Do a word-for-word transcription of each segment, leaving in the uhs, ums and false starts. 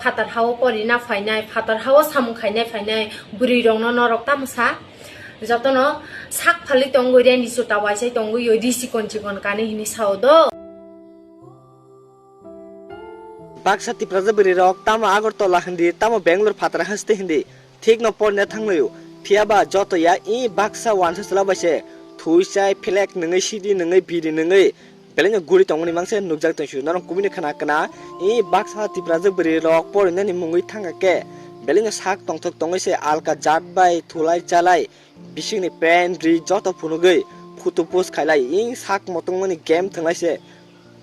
Phatar hao porina phainai, phatar hao samung khainai phainai bwrwi rokno norok tamo sa? Jotono sak phalwi tongwi rendi chuta waisai tongwi risi kon chikon kani hini sao do. Baksa Tiprasa bwrwi rok tamo Agartala hindi, tamo Bangalore phatar haste hindi, thik no porina thanglaio. Phiyaba joto ya i baksa wansa chwla bai se thwi chai, phelek nungwi, sidi nungwi, biri nungwi, belai no guri tongmani mangse nukjak tongsu. Norok kubui no khna khna i baksa Tiprasa bwrwi rok porinani mungwi thangkha khe belai no sak tongthok tongwi se alka jat bai thulai chalai bisingni pant ri joto phunugwi photo post khailai i sak motongmani game thwnglai se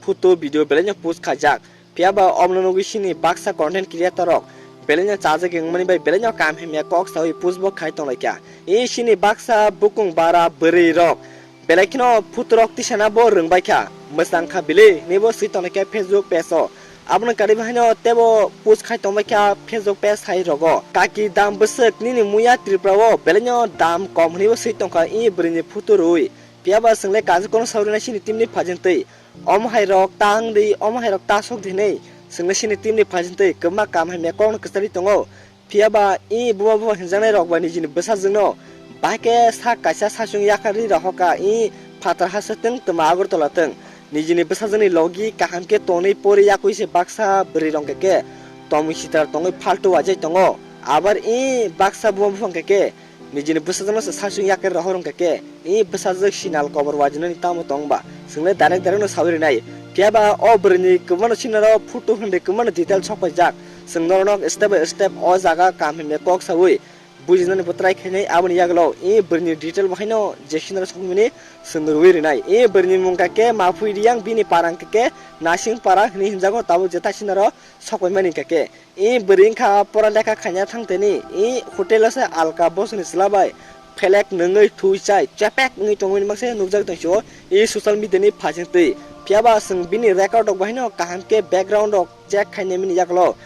photo video belai no post khaijak. Phiyaba omno nugwi sini baksa content creator rok belai no chajak wngmani bai belai no kam himya kok sawi post bo khai tonglaikha. I sini baksa bukung bara bwrwi rok belai kheno photo rok tisana bo rwngbaikha, mwchangkha bili hinwi bo swi tonglaikha Facebook page o. Abono kari bahaino teibo post khai tongbaikha Facebook page hai rogo. Kaki dam bwswk nini muya Tripura o belai no dam kom hinwi bo swi tongkha i bwrwi ni photo rwi. Phiyaba chwngle kaisa kono sawi rwnai sini team ni phajintwi. Omo hai rok tang di, omo hai rok ta sok di hinwi chwngle sini team ni phajintwi kwbangma kam hamya kokno kwcharwi tongo. Phiyaba i buma buma hinjaknai rok bai nijini bwsajwkno bahai khe sak kaisa sachung yakarwi rohorkha i phatar hasteo twng twma Agartala twng. Nijini bwsajwkni logi kaham khe tonwi pori yakwi se baksa bwrwi rok khe tomwi sitra tongwi phaltu wajai tongo. Abar i baksa buma buma khe khe nijini bwsajwkno se sachung yakarwi rohor wngkha khe i bwsajwk sinal kobor wajinani tamo tong ba? Chwngle direct direct no sawi rwnai. Phiyaba o bwrwini kwbangma sinaro photo hwnwi kwbangma detail sok paijak. Chwng norokno step by step o jaga kam himya kok sawi bujinani bo try khainai. Aboni yagulo i bwrwini detail bo haino je sinaro sokmani chwng rwi rwnai. I bwrwini mung kha khe Maphui Riyang, bini para hwnkha khe Nasing para hwnwi hwnjago, tabuk je ta sinaro sokpaimani hwnkha khe. I bwrwi wngkha pora lekha khaina thangteni i hotel o se alka bosongni chwla bai phelek nungwi thwi chai chepek wngwi tongmani mangse nukjak tongsi o i social media ni phajingtwi. Phiyaba chwng bini record rok bahaino kaham khe background rok check khainai mini yagulo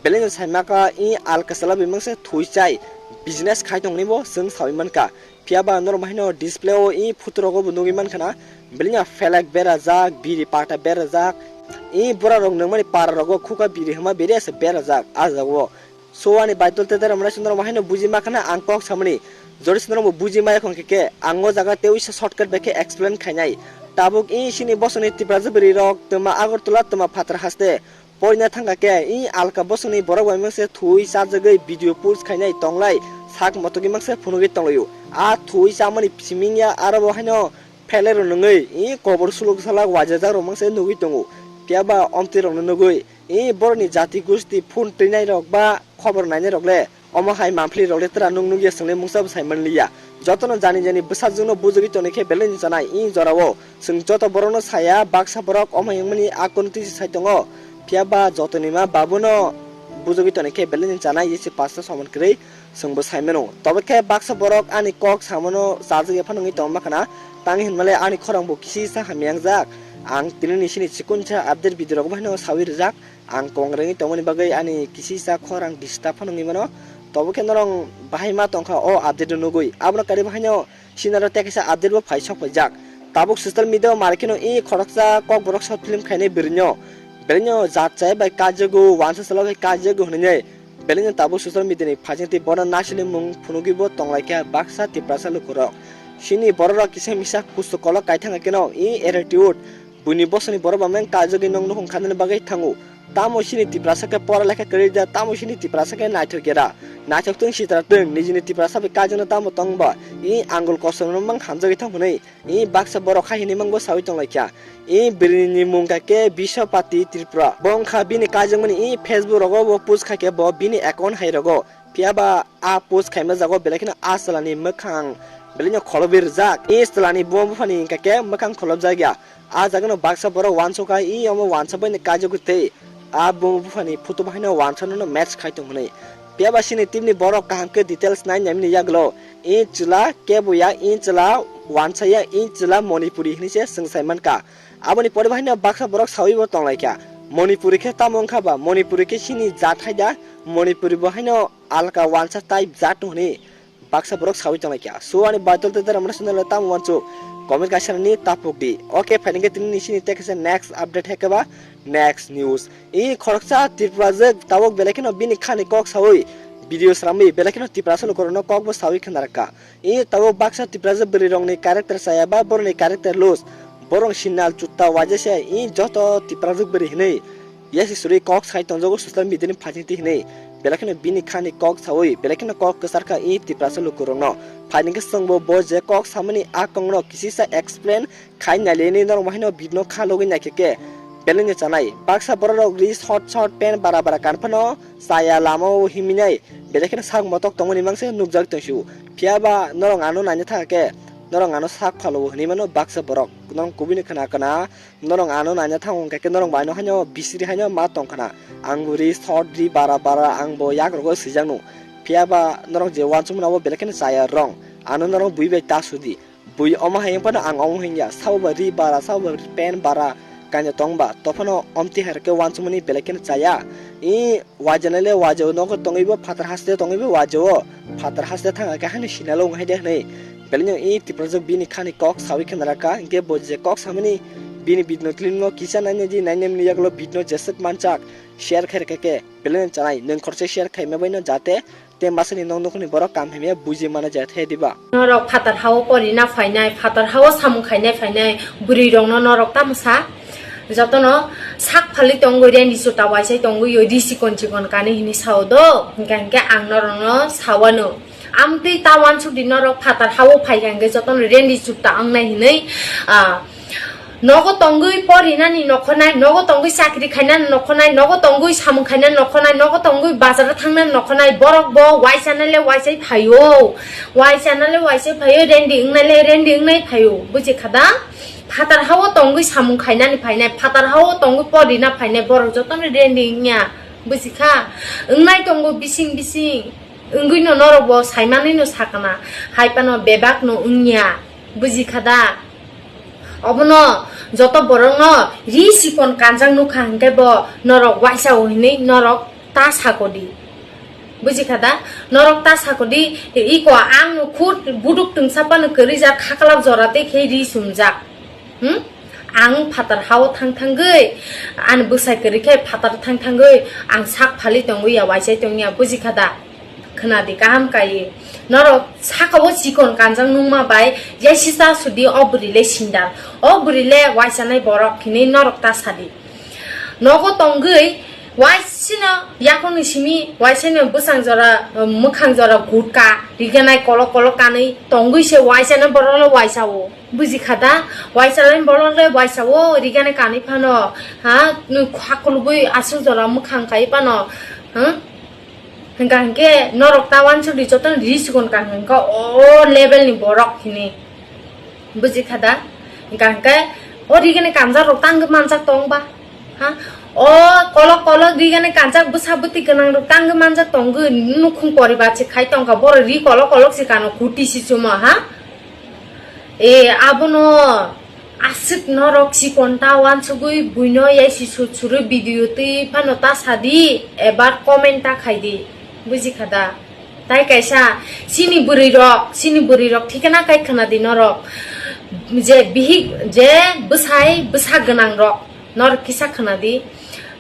belai no saimaka i alka chwla bai mangse thwi chai business khai tongmani bo chwng sawi mankha. Phiyaba norok bahaino display o i photo rogo bo nugwi mankha na, belai no phelek berajak, biri pata berajak, i bura rok nungmani para rogo khuka biri hwnma biri ase berajak ah jaga o. So ani baidol te dera mwnai se norok bahaino buji mankha na ang kok samani. Jodi se norok bo buji maya khon khe khe ang o jaga tei uisa shortcut bai khe explain khainai. Tabuk i sini bosongni Tiprasa bwrwi rok twma Agartala twma phatar haste porina thangkha khe i alka bosongni borok bai mangse thwi chajagwi video post khainai tonglai sak motogwi mangse phunugwi tonglaio. A thwi chamani siming ya aro bo haino phelero nungwi i kobor suluk salak wajajak rok mangse nugwi tongo. Phiyaba omtwi rokno nugwi i borokni jati gusti phone twinai rok ba khobor nainai rok le omo hai manphli rok le twra nuk nuk ya chwng le mungsa bo sai man li ya. Jotono jani jani bwsajwk no bujagwi toni khe belai ni chanai i jora o. Chwng joto borok no saya baksa borok omo himani a kono twi se sai tongo. Phiyaba jotoni ma babu no bujagwi toni khe belai ni chanai ye se pasta somon kwrwi chwng bo sai mano. Tobo khe baksa borok ani kok samano chajak ya phano wngwi tong ma khana. Tang hinmale ani khorang bo kisi sa hamya wngjak. Ang tini ni sini chikon sa update video rok bo haino sawi rijak. Ang kwbang rengwi tongmani bagwi ani kisi sa khorang disturb phano wngwi mano. Tobo khe norok bahai ma tongkha o update o nugwi. Abono kari bahaino sinaro tei kaisa update bo phai sok paijak. Tabuk social media o mari kheno i khoroksa kokborok short film khainai bwrwino. Bwrwino jat chaya bai kaijago, wansa chwla bai kaijago hwnwi belai no tabuk social media ni phajing tei bono naisili mung phunugwi bo tonglaikha baksa Tiprasa lukurok. Sini bororok kisa misa kusu kolok kaithang khe no i attitude buini bosongni borok ba meng kajagwi nong nukhung khanani bagwi thango. Tamo sini Tiprasa khe pora lekha kwrwi da, tamo sini Tiprasa khe naithok ya da. Naithok twng sitra twng, nijini Tiprasa bai kaijakno tamo tong ba? I angul kosom no mang hamjagwi thang hwnwi. I baksa borok hai hinwi mangbo sawi tonglaikha. I bwrwini mung kha khe Biswapati Tripura. Bo wngkha bini kaijakmani i Facebook rogo bo post khaikhe bo bini account hai rogo. Phiyaba a post khaima jago belai kheno a chwlani mwkhang belai no kholobwi rijak. I chwlani buma buphani hwnkha khe mwkhang kholobjak ya. A jagano baksa borok wansukha i omo wansa baino kaijakgwi tei a buma buphani photo bahaino wansano match khai tong hwnwi. Phiyaba sini team ni borok kaham khe details nai naimani yagulo. I chwla kebo ya, i chwla wansa ya, i chwla Manipuri hinwi se swng sai mankha. Aboni pore bo haino baksa borok sawi bo tonglaikha. Manipuri khe tamo wngkha ba? Manipuri khe chini jat hai da? Manipuri bo haino alka wansa type jat hwnwi. baksa borok sawi tonglaikha. So ani baitol tei dera mano channel tamo wansuk comment kaisa ni tapuk di. Okay, phainangkhe tini ni sini tei kaisa next update hai khe ba next news. I khoroksa Tripura jwk tabuk belai kheno bini khani kok sawi video sramwi belai kheno Tiprasa lukurokno kokbo sawi khna rwkha. I tabuk baksa Tiprasa bwrwi rokni character chaya ba borokni character loose. Borok sinal chutta waje se i joto Tiprasa bwrwi hinwi yasi suri kok sai tongjago social media ni phaisingtwi hinwi. Belai kheno bini khani kok sawi belai kheno kok kwchar kha i Tiprasa lukurokno. Phainangkhe chwngbo bo je kok samani a kokno kisisa explain khai nailini norok bahino bidno kha logwi naikhe khe belai no chanai. Baksa borok rok ri short short pant bara bara kan phano chaya lama o himinai belai kheno sak motok tongmani mangse nukjak tongsu. Phiya ba norok ano naina thang khe norok ano sak phalo hinwi mano baksa borok. Norok kubui ni khna khna norok ano naina thang hwnkhe khe norok bai no haino bisiri haino ma tong khna. Ang bo ri short ri bara bara ang bo yak rogo swijak no. Phiya ba norok je wansukmani abo belai kheno chaya rong. Ano norok bui bai ta sudi. Bui omo hai wngphano ang omo hwnya, sabo ba ri bara, sabo ba pen bara, kanya tong ba, tophano omtwi hai rwkhe wansukmani belai kheno chaya. I wajanai le wajao, nogo tongwi bo phatar haste tongwi bo wajao, phatar haste thang khe hani sinalo wng hai de hwnwi. Belai no i Tiprajwk bini khani kok sawi khna rwkha, hinkhe bo je kok samani bini bidno clean no kisa naina di, naina mini yagulo bidno jeswk manchak share khai rwkha khe, belai no chanai, nwng khoroksa share khaima bai no jate Tei masani nok nukhungni borok kam hamya buji mano je the diba? Norok phatar hao porina phainai, phatar hao samung khainai phainai bwrwi rokno norok tamo sa? Jotono sak phali tongwi rendi chuta waisai tongwi ri sikon chikon kani hinwi sao do, hinkha hinkhe ang norokno sawano. Amtwi ta wansuk di norok phatar hao phaikha hinkhe jotono rendi chuta wngnai hinwi, ah, Nogo tongwi porinani nokhonai, nogo tongwi chakri khainani nokhonai, nogo tongwi samung khainani nokhonai, nogo tongwi bazaro thangnani nokhonai, borok bo waisana le waisai phaio, waisana le waisai phaio, rendi wngnai le rendi wngnai phaio, buji khada? Phatar hao tongwi samung khainani phainai, phatar hao tongwi porina phainai, borok jotono rendi wngya, buji kha? Wngnai tongo bising bising, wngwi no norok bo saimanwi no sakana, hai phano bebak no wngya, buji khada? Obono joto borokno ri sikon kanjak nukha hinkhe bo norok waisa o hinwi norok ta sakodi. Buji kha da? Norok ta sakodi, iko ang khud buduk twngsa phano kwrwi jak khaklap jora tei khe ri sumjak. Hmm? Ang phatar hao thang thangwi ani bwsai kwrwi khe phatar thang thangwi ang sak phali tongwi ya waisai tongya, buji kha da? Khna di kaham kai. Norok saka o chikon kanjak nungma bai, yaisisa sudi o bwrwi le sindal. O bwrwi le waisanai borok hinwi norok ta sadi. Nogo tongwi waisino yakungni simi, waisino bwsang jora, mwkhang jora gutka, riganai kolok kolok kanwi tongwi se waisano borok le waisa o. Buji kha da? Waisa le borok le waisa o, riganai kanwi phano, ha, nung kha kulugwi aswk jora mwkhang kai phano, ha? Hingka hinkhe norok ta wansuk di jotono ri sikon kha hinkhe o level ni borok hini. Buji kha da? Hingka hinkhe o rigini kanjak rok tangwi manjak tong ba? Ha? O kolok kolok rigini kanjak bwsa bwtwi gwnang rok tangwi manjak tongwi nukhung poribar se khai tongkha, borok ri kolok kolok se kano kuti si chumo, ha? E abono aswk norok chikon ta wansugwi buino yaisi sut surwi video twi phano ta sadi eba comment ta khaidi, buji kha da? Tai kaisa chini bwrwi rok, chini bwrwi rok thikana kai khna di norok, je bihik je bwsai bwsa gwnang rok norok kisa khna di.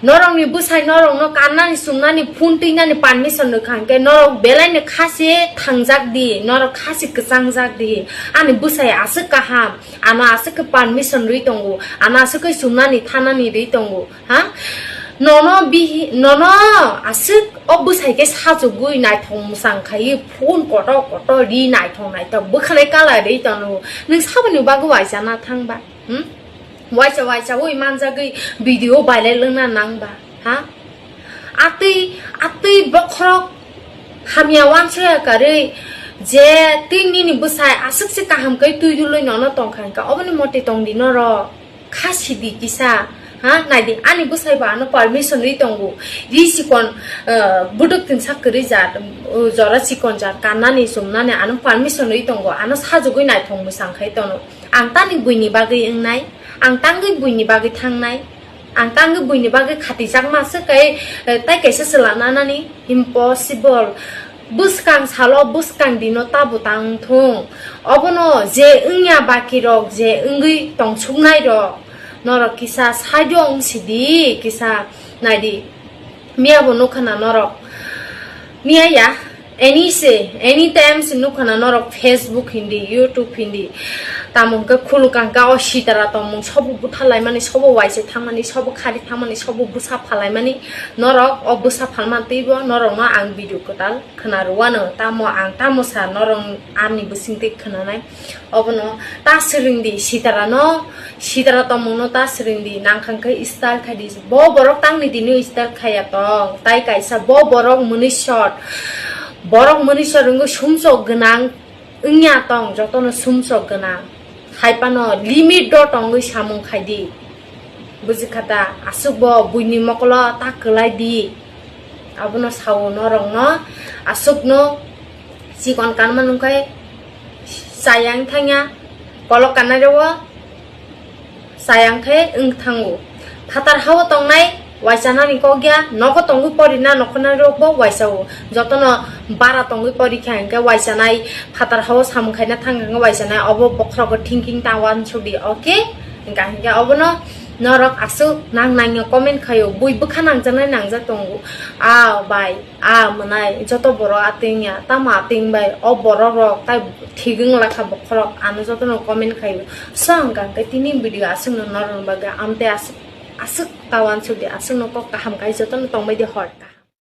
Norokni bwsai norokno kannani chumnani phone twinani permission rwkha hinkhe norok belaino khasi thangjak di, norok khasi kwchangjak di. Ani bwsai aswk kaham, ano aswk khe permission rwi tongo, ano aswk khe chumnani thanani rwi tongo, ha? Nono bihi, nono aswk o bwsai khe sajagwi naithok mwchang khaiwi phone kotor kotor ri naithok naithok bwkhanai kala rwi tongo. Nwng saboni bagwi waisana thangba? Hmm? Waisa waisa ui manjagwi video viral wngna nangba, ha? Atwi, atwi bokhorok hamya wansaya karwi je twi nini bwsai aswk se kaham khe twi dulwi nono tongkha hinkha, oboni mote tongdi norok. Kha sidi kisa, ha? Naidi, ani bwsai bo ano permission ri tongo. Ri sikon, eh, buduk tinsa kwrwi jat, eh, jora sikon jat, kannani chumnani ano permission ri tongo. Ano sajagwi naithok mwchang khai tono. Ang tani buini bagwi wngnai, ang tangwi buini bagwi thangnai, ang tangwi buini bagwi khatijakma swk kai, eh, tai kaisa chwla nanani impossible. Bwskang salo, bwskang dino tabo tang thung. Obono je wngya baki rok, je wngwi tongsuknai rok, norok kisa side o wng sidi, kisa naidi. Miya bo nukha na norok. Miya ya, any se, any time se nukha na norok Facebook hindi, YouTube hindi. Tamo hwnkhe khulukang ka o sitara tongmung sobo butharlaimani, sobo waisa thangmani, sobo khari thangmani, sobo bwsa phalaimani. Norok o bwsa phalmani twibo norokno ang video kwtal khwna rwano, tamo ang tamo sa norok ani bisingtwi khwnanai. Obono ta swrwngdi, sitara no, sitara tongmung no ta swrwngdi, nangkhang khe style khaidi. Bo borok tangni dino style khaya tong, tai kaisa bo borok mwnwi short, borok mwnwi short wngwi sumsok gwnang wngya tong, jotono sumsok gwnang. Hai phano limit o tongwi samung khaidi. Buji kha ta, aswk bo buini mokolo ta kwlai di. Abono sao norokno, aswkno chikon kanma nungkhai chayang thangya, kolok kanai rwo chayang khe wng thango. Phatar hao tongnai waisanani kok ya, nogo tongwi pori na nokhornai rok bo waisao. Jotono bara tongwi pori kha hwnkhe waisanai, phatar hao samung khaina thang hwnkhe waisanai, obo bokhorogo thinking ta wansukdi, okay? Hwnkha hwnkhe obono norok aswk nang nangya comment khaio, bui bwkha nangjaknai nangjak tongo. A bai, a mwnai, joto borok atwing ya, tamo atwing bai, o borok rok tai thik wng lakha bokhorok, ano jotono comment khaio. So hwnkha hwnkhe tini video aswkno norokni bagwi, amtwi aswk, aswk ta wansukdi, aswkno kok kaham khai jotono tongbaidi hor kaham.